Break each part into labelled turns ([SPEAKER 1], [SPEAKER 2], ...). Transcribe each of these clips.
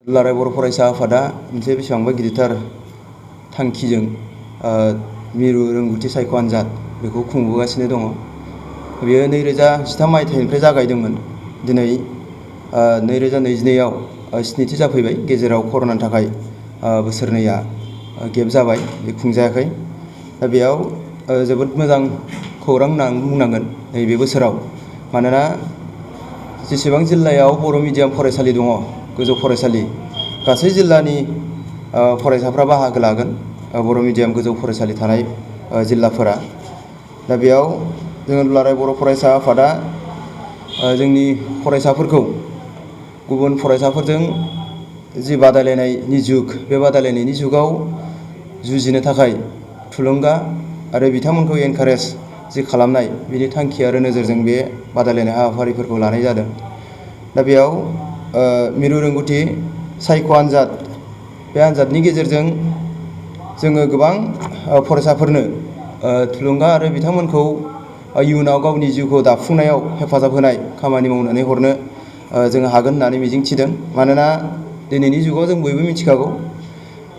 [SPEAKER 1] दुलाराय बर' फरायसा आफादा मोनसे बेसेबांबा गिदिरथार थांखिजों मिरु रोंगौथि सायख' आनजाद बेखौ खुंबोगासिनो दङ। बेयो 2013 मायथाइनिफ्राय जागायदोंमोन। दिनै 2022आव स्निथि जाफैबाय। गेजेराव कर'नानि थाखाय बोसोरनैया गेप जाबाय, बे खुंजायाखै। दा बेयाव जोबोद मोजां खौरां होननानै बुंनांगोन नैबे बोसोराव, मानोना जेसेबां जिल्लायाव बर' मिडियाम फरायसालि दङ, गोजौ फरायसालि, गासै जिल्लानि फरायसाफ्रा बाहागो लागोन, बर' मिडियाम गोजौ फरायसालि थानाय जिल्लाफोरा। दा बेयाव जोङो दुलाराय बर' फरायसा आफादा जोंनि फरायसाफोरखौ गुबुन फरायसाफोरजों जि बादायलायनायनि जुग, बे बादायलायनायनि जुगाव जुजिनो थाखाय थुलुंगा आरो बिथांमोनखौ एनकारेज जि खालामनाय, बिनि थांखि आरो नोजोरजों बे बादायलायनाय हाबाफारिफोरखौ लानाय जादों। दा बेयाव मिरु रोंगौथि सायख' आनजाद, बे आनजादनि गेजेरजों जोङो गोबां फरायसाफोरनो थुलुंगा आरो बिथांमोनखौ इयुनाव गावनि जिउखौ दाफुंनायाव हेफाजाब होनाय खामानि मावनानै हरनो जोङो हागोन होननानै मिजिंथिदों। मानोना दिनैनि जुगाव जों बयबो मिथिखागौ,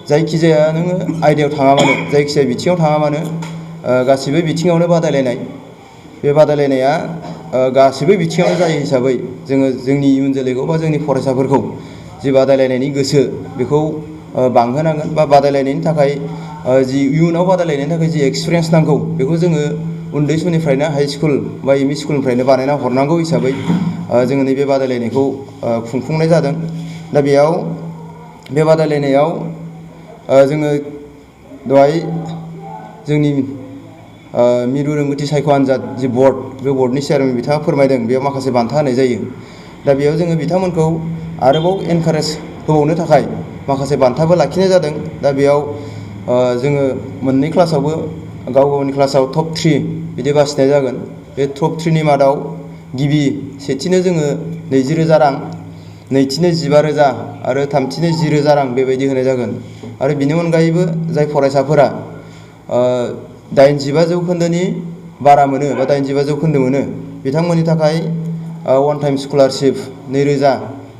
[SPEAKER 1] जायखिजाया नोङो आयदायाव थाङा मानो, जायखिजाया बिथिङाव थाङा मानो, गासिबो बिथिङावनो बादायलायनाय। बे बादायलायनाया गासिबो बिथिङावनो जायो हिसाबै जोङो जोंनि इयुन जोलैखौ बा जोंनि फरायसाफोरखौ जि बादायलायनायनि गोसो बेखौ बांहोनांगोन, बा बादायलायनायनि थाखाय जि इयुनाव बादायलायनायनि थाखाय जि एक्सपिरियेन्स नांगौ, बेखौ जोङो उन्दै समनिफ्रायनो हाइ स्कुल बा एम इ स्कुलनिफ्रायनो बानायना हरनांगौ हिसाबै जोङो नैबे बादायलायनायखौ खुंफुंनाय जादों। दा बेयाव बे बादायलायनायाव जोङो दहाय जोंनि मिरु रोंगौथि सायख' आनजाद जि बर्ड, बे बर्डनि चेयारमेन बिथाङा फोरमायदों, बेयाव माखासे बान्था होनाय जायो। दा बेयाव जोङो बिथांमोनखौ आरोबाव एनकारेज होबावनो थाखाय माखासे बान्थाबो लाखिनाय जादों। दा बेयाव जोङो मोननै क्लासावबो गाव गावनि क्लासाव टप 3 बिदि बासिनाय जागोन। बे टप 3नि मादाव सेथिनो जोङो 20,000 रां, नैथिनो 15,000 आरो थामथिनो 10,000 रां बेबायदि होनाय जागोन। आरो बिनि अनगायैबो जाय फरायसाफोरा 85 जौखोन्दोनि बारा मोनो बा 85 जौखोन्दो मोनो, बिथांमोननि थाखाय वान टाइम स्कलारशिप 2,000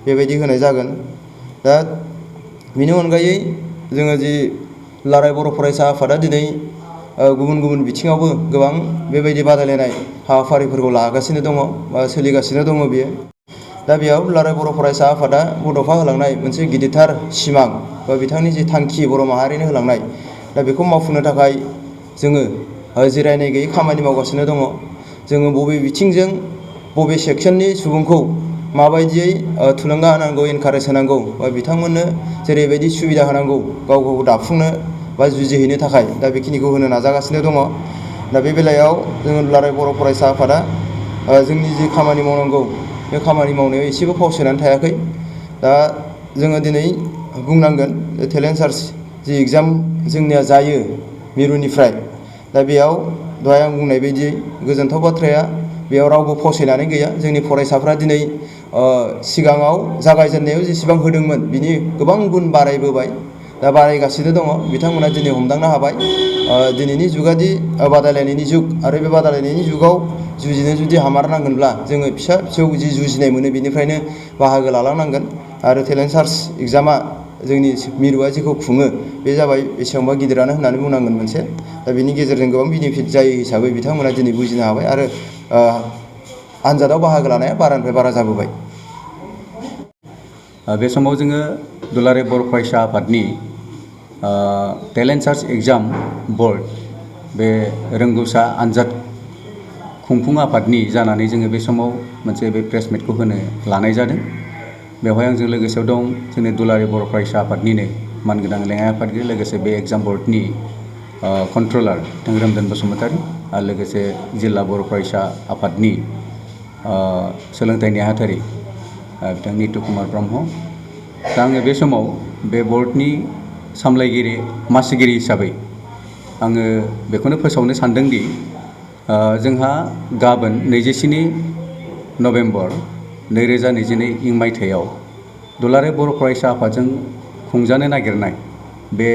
[SPEAKER 1] बेबायदि होनाय जागोन। दा बिनि अनगायै जोङो जि दुलाराय बर' फरायसा आफादा दिनै गुबुन गुबुन बिथिङावबो गोबां बेबायदि बादायलायनाय हाबाफारिफोरखौ लागासिनो दङ बा सोलिगासिनो दङ बियो। दा बेयाव दुलाराय बर' फरायसा आफादा बड'फा होलांनाय मोनसे गिदिरथार सिमां बा बिथांनि जि थांखि बर' माहारिनो होलांनाय, दा बेखौ मावफुंनो थाखाय जोङो जिरायनाय गैयै खामानि मावगासिनो दङ। जोङो बबे बिथिंजों बबे सेक्सननि सुबुंखौ माबायदियै थुलुंगा होनांगौ, एनकारेज होनांगौ, बा बिथांमोननो जेरैबायदि सुबिदा होनांगौ गाव गावखौ दाफुंनो बा जुजिहैनो थाखाय, दा बेखिनिखौ होनो नाजागासिनो दङ। दा बे बेलायाव जोङो दुलाराय बर' फरायसा आफादा जोंनि जि खामानि मावनांगौ, बे खामानि मावनायाव एसेबो फावसायनानै थायाखै। दा जोङो दिनै बुंनांगोन टेलेन्ट सार्च जि एग्जाम जोंनिया जायो मिरुनिफ्राय, दा बेयाव दहाय आं बुंनाय बायदियै गोजोनथाव बाथ्राया, बेयाव रावबो फावसायनानै गैया। जोंनि फरायसाफ्रा दिनै सिगाङाव जागायजेननायाव जेसेबां होदोंमोन बिनि गोबां गुन बारायबोबाय, दा बारायगासिनो दङ। बिथांमोना दिनै हमदांनो हाबाय दिनैनि जुगादि बादायलायनायनि जुग, आरो बे बादायलायनायनि जुगाव जुजिनो जुदि हामारनांगोनब्ला जोङो फिसा फिसौ जि जुजिनाय मोनो बेनिफ्रायनो बाहागो लालांनांगोन। आरो टेलेन्ट सार्च एग्जामा जोंनि मिरुआ जेखौ खुङो, बे जाबाय बेसेबांबा गिदिरानो होननानै बुंनांगोन मोनसे। दा बिनि गेजेरजों गोबां बेनिफिट जायो हिसाबै बिथांमोना दिनै बुजिनो हाबाय, आरो आनजादाव बाहागो लानाया बारानिफ्राय बारा जाबोबाय।
[SPEAKER 2] बे समाव जोङो दुलाराय बर' फरायसा आफादनि टेलेन्ट सार्च एग्जाम बर्ड, बे रोंगौसा आनजाद खुंफुं आफादनि जानानै जोङो बे समाव मोनसे बे प्रेस मिटखौ होनो लानाय जादों। बेवहाय आंजों लोगोसेयाव दं जोंनि दुलाराय बर' फरायसा आफादनिनो मानगोनां लेङाइ आफादगिरि, लोगोसे बे एग्जाम बर्डनि कन्ट्रलार रोमधन बसुमतारी, आरो लोगोसे जिल्ला बर' फरायसा आफादनि सोलोंथाइ नेहाथारि बिथां नितु कुमार ब्रह्म। दा आङो बे समाव बे बर्डनि सामलायगिरि मासिगिरि हिसाबै आङो बेखौनो फोसावनो सानदोंदि जोंहा गाबोन 27 नभेम्बर 2022 मायथाइयाव दुलाराय बर' फरायसा आफादजों खुंजानो नागिरनाय बे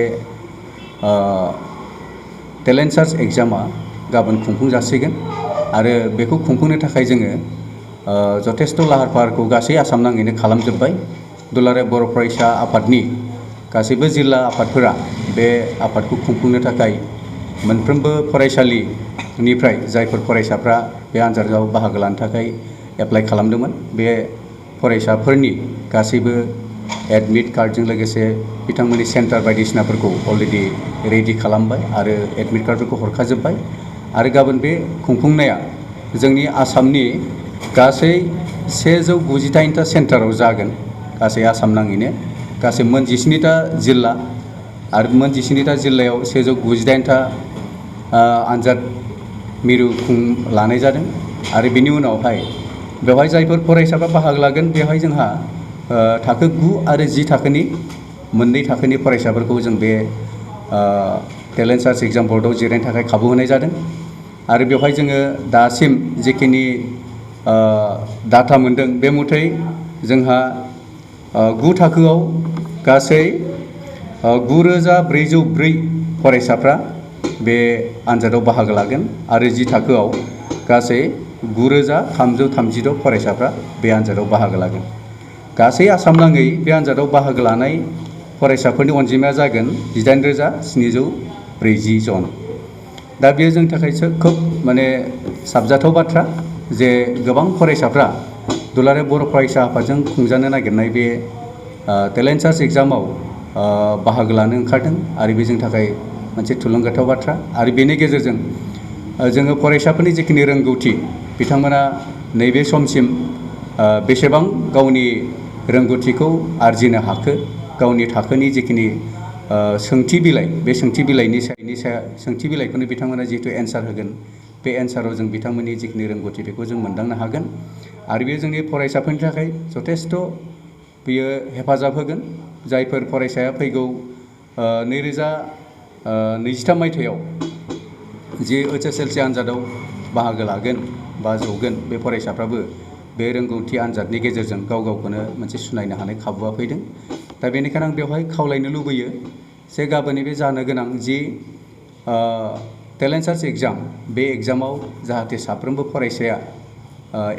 [SPEAKER 2] टेलेन्ट सार्च एग्जामा गाबोन खुंफुं जासिगोन। आरो बेखौ खुंफुंनो थाखाय जोङो जथेस्थ' लाहार फाहारखौ गासै आसाम नाङैनो खालामजोब्बाय। दुलाराय बर' फरायसा आफादनि गासैबो जिल्ला आफादफोरा बे आफादखौ खुंफुंनो थाखाय मोनफ्रोमबो फरायसालिनिफ्राय जायफोर फरायसाफ्रा बे आनजादाव बाहागो लानो थाखाय एप्लाइ खालामदोंमोन, बे फरायसाफोरनि गासैबो एडमिट कार्डजों लोगोसे बिथांमोननि सेन्टार बायदिसिनाफोरखौ अलरेडि रेडि खालामबाय आरो एडमिट कार्डफोरखौ हरखाजोब्बाय। आरो गाबोन बे खुंफुंनाया जोंनि आसामनि गासै 193टा सेन्टाराव जागोन, गासै आसाम नाङैनो गासै मोन 17टा जिल्ला आरो मोन 17टा जिल्लायाव 198टा आनजाद मिरु लानाय जादों। आरो बेनि उनावहाय बेवहाय जायफोर फरायसाफ्रा बाहागो लागोन, बेवहाय जोंहा थाखो 9 आरो 10 थाखोनि मोननै थाखोनि फरायसाफोरखौ जों बे टेलेन्ट सार्च एग्जाम बर्डआव जिरायनो थाखाय खाबु होनाय जादों। आरो बेवहाय जोङो दासिम जिखिनि डाटा मोनदों, बे मथै जोंहा 9 थाखोआव गासै 9404 फरायसाफ्रा बे आनजादाव बाहागो लागोन आरो 10 थाखोआव गासै 9336 फरायसाफ्रा बे आनजादाव बाहागो लागोन। गासै आसाम नाङै बे आनजादाव बाहागो लानाय फरायसाफोरनि अनजिमाया जागोन 18740 जन। दा बेयो जोंनि थाखाय खोब साबजाथाव बाथ्रा जे गोबां फरायसाफ्रा दुलाराय बर' फरायसा आफादजों खुंजानो नागिरनाय बे टेलेन्ट सार्च एग्जामाव बाहागो लानो ओंखारदों आरो बे जोंनि थाखाय मोनसे थुलुंगाथाव बाथ्रा। आरो बेनि गेजेरजों जोङो फरायसाफोरनि जिखिनि रोंगौथि, बिथांमोना नैबे समसिम बेसेबां गावनि रोंगौथिखौ आरजिनो हाखो, गावनि थाखोनि जिखिनि सोंथि बिलाइ, बे सोंथि बिलाइखौनो बिथांमोना जिहेतु एन्सार होगोन, बे एन्साराव जों बिथांमोननि जिखिनि रोंगौथि बेखौ जों मोनदांनो हागोन। आरो बेयो जोंनि फरायसाफोरनि थाखाय जथेस्थ' बेयो हेफाजाब होगोन। जायफोर फरायसाया फैगौ 2023 मायथाइयाव जि HSLC आनजादाव बाहागो लागोन बा जगोन, बे फरायसाफ्राबो बे रोंगौथि आनजादनि गेजेरजों गाव गावखौनो मोनसे सुनायनो हानाय खाबुआ फैदों। दा बेनिखायनो आं बेवहाय खावलायनो लुबैयो जे गाबोननि बे जानो गोनां जि टेलेन्ट सार्च एग्जाम, बे एग्जामाव जाहाथे साफ्रोमबो फरायसाया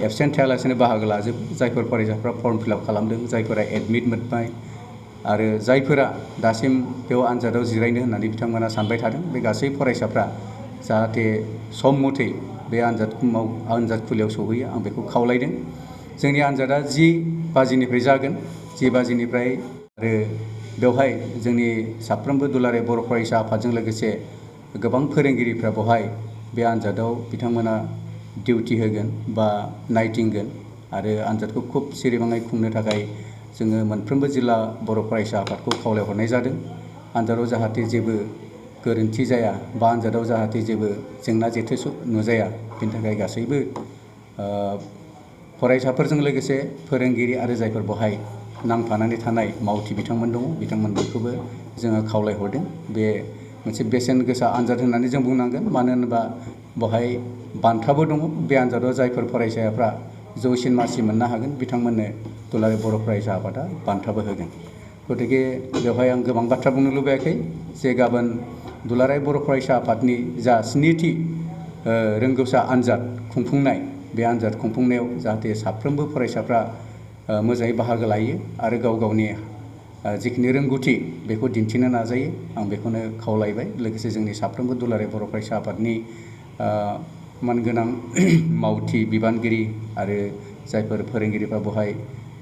[SPEAKER 2] एबसेन्ट थायालासेनो बाहागो लाजोबो। जायफोर फरायसाफ्रा फर्म फिलआप खालामदों, जायफोरा एडमिट मोनबाय आरो जायफोरा दासिम बेयाव आनजादाव जिरायनो होननानै बिथांमोना सानबाय थादों, बे गासै फरायसाफ्रा जाहाथे सम मथै बे आनजादखुलियाव सौहैयो, आं बेखौ खावलायदों। जोंनि आनजादा 10 बाजिनिफ्राय जागोन, 10 बाजिनिफ्राय। आरो बेवहाय जोंनि साफ्रोमबो दुलाराय बर' फरायसा आफादजों लोगोसे गोबां फोरोंगिरिफ्रा बेवहाय बे आनजादाव बिथांमोना डिउटि होगोन बा नायथिंगोन आरो आनजादखौ खुब सिरिबाङै खुंनो थाखाय जोङो मोनफ्रोमबो जिल्ला बर' फरायसा आफादखौ खावलायहरनाय जादों। आनजादाव जाहाथे जेबो गोरोन्थि जाया बा आनजादाव जाहाथे जेबो जेंना जेथो नुजाया, बेनि थाखाय गासैबो फरायसाफोरजों लोगोसे फोरोंगिरि आरो जायफोर बेवहाय नांफानानै थानाय मावथि बिथांमोन दङ, बिथांमोनखौबो जोङो खावलायहरदों। बे मोनसे बेसेन गोसा आनजाद होननानै जों बुंनांगोन, मानो होनोबा बेवहाय बान्थाबो दङ। बे आनजादाव जायफोर फरायसाफ्रा जौसिन मासि मोननो हागोन, बिथांमोननो दुलाराय बर' फरायसा आफादा बान्थाबो होगोन। गतिके बेवहाय आं गोबां बाथ्रा बुंनो लुबैयाखै जे गाबोन दुलाराय बर' फरायसा आफादनि जा 7थि रोंगौसा आनजाद खुंफुंनाय, बे आनजाद खुंफुंनायाव जाहाथे साफ्रोमबो फरायसाफ्रा मोजाङै बाहागो लायो आरो गाव गावनि जिखिनि रोंगौथि बेखौ दिन्थिनो नाजायो, आं बेखौनो खावलायबाय। लोगोसे जोंनि साफ्रोमबो दुलाराय बर' फरायसा आफादनि मानगोनां मावथि बिबानगिरि आरो जायफोर फोरोंगिरिफ्रा बेवहाय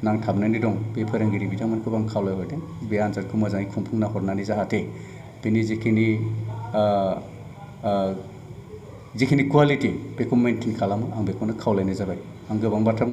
[SPEAKER 2] नांथाबनानै दं, बे फोरोंगिरि बिथांमोनखौबो आं खावलायहरदों बे आनजादखौ मोजाङै खुंफुंना हरनानै जाहाथे बेनि जिखिनि कुवालिटि बेखौ मेनटेन खालामो, आं बेखौनो खावलायनाय जाबाय। आं गोबां बाथ्रा